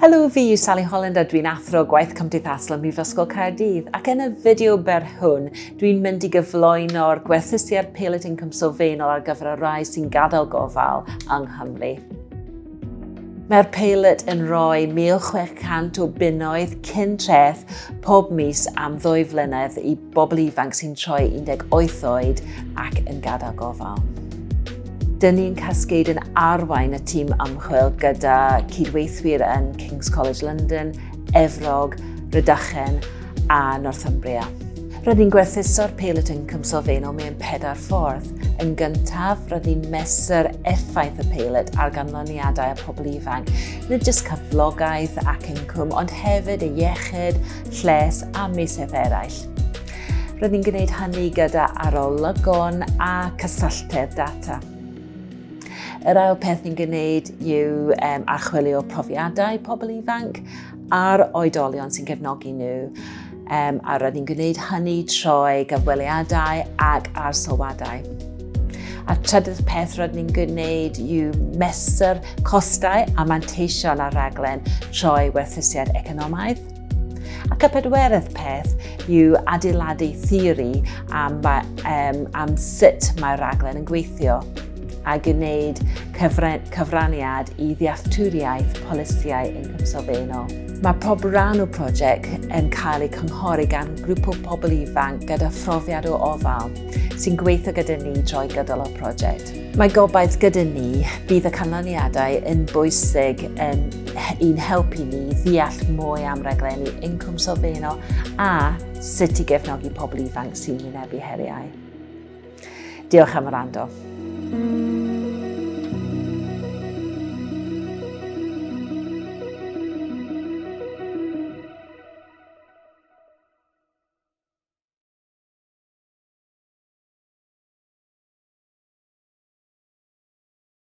Helo, fi yw Sally Holland a dwi'n athro gwaith cymdeithasol ym Mhrifysgol Caerdydd, ac yn y fideo byr hwn dwi'n mynd i gyflwyno'r gwerthusiad peilot incwm sylfaenol ar gyfer y rhai sy'n gadael gofal yng Nghymru. Mae'r peilot yn rhoi 1,600 o bunnoedd cyn treth pob mis am 2 flynedd i bobl ifanc sy'n troi 18 oed ac yn gadael gofal. Dyn ni'n Cascade yn arwain y tîm ymchwil gyda cydweithwyr yn King's College London, Efrog, Rhydychen a Northumbria. Rydyn ni'n gwerthuso'r peilot incwm sylfaenol mewn 4 ffordd. Yn gyntaf, rydyn ni'n mesur effaith y peilot ar ganlyniadau y pobl ifanc, nid jyst cyflogaeth ac incwm, ond hefyd y iechyd, lles a meysydd eraill. Rydyn ni'n gwneud hynny gyda arolygon a cysylltedd data. Yr ail peth ni'n gwneud yw archwilio profiadau pobl ifanc a'r oedolion sy'n cefnogi nhw, a rydyn ni'n gwneud hynny trwy gyfweliadau ac arsylwadau. A trydydd peth rydyn ni'n gwneud yw mesur costau a manteision ar raglen trwy werthusiad economaidd. Ac y pedwerydd peth yw adeiladu theori am sut mae'r raglen yn gweithio a gwneud cyfraniad i ddealltwriaeth polisïau incwm sylfaenol. Mae pob rhan o'r prosiect yn cael ei cynghori gan grŵp o pobl ifanc gyda phrofiad o ofal sy'n gweithio gyda ni drwy gydol y prosiect. Mae gobaith gyda ni bydd y canlyniadau yn bwysig i'n helpu ni ddeall mwy am raglenni incwm sylfaenol a sut i gefnogi pobl ifanc sy'n wynebu heriau. Diolch am wrando.